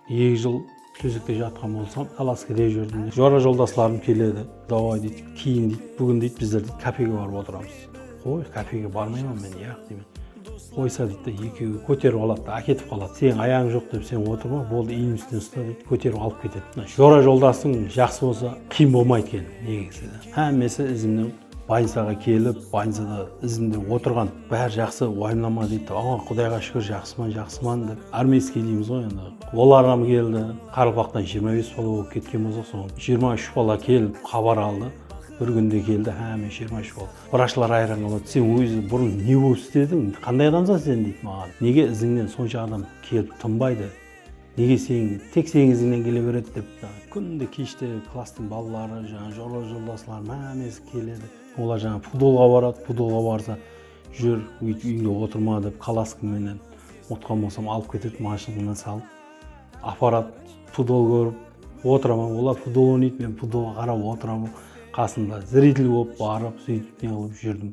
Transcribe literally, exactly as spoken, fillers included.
Eki jıl tósekte jatqan bolsam, kolaskada júrdim. Jora joldaslarım keledi. Davay deydi, keyin deydi, búgin deydi, bizler deydi, kafege barıp otıramız. Qoy, kafege barmayman men, yaq deymen. Qoysa deydi, ekewi kóterip aladı da, áketip qaladı. Seniń ayaǵıń joq dep sen otırma, boldı, iyimizden usta deydi, kóterip alıp ketedi. Mına jora joldasıń jaqsı bolsa, qıyın bolmaydı eken, negizinde. Hámmesi izimnen bolnicaǵa kelip, bolnicada izimde otırǵan, bári jaqsı, uwayımlama deydi. Aǵa, Qudayǵa shúkir, jaqsıman, jaqsıman dep. Armiyskiy deymiz ǵoy endi. Olar hám keldi. Qaraqalpaqtan jigirma bes bala bolıp ketken bolsaq, soń jigirma úsh bala kelip xabar aldı. Bir kúnde keldi, hámme jigirma úsh bala. Vrachlar hayran qaladı. Sen ózi burın ne bolıp islediń? Qanday adamsań sen deydi maǵan. Nege izińnen sonsha adam kelip tınbaydı? Nege sen, tek seniń izińnen kele beredi dep. Kúnde keshte klasstıń balaları, jańa jora joldaslarım hámmesi keledi. Olar jańa futbolǵa baradı, futbolǵa barsa, júr, úytip úyińde otırma dep, kolaska menen otqan bolsam alıp ketedi, mashinadan salıp aparadı. Futbol kórip otıraman, olar futbol oynaydı, men futbolǵa qarap otıraman. Qasında zritel bolıp barıp, sóytip ne qılıp júrdim.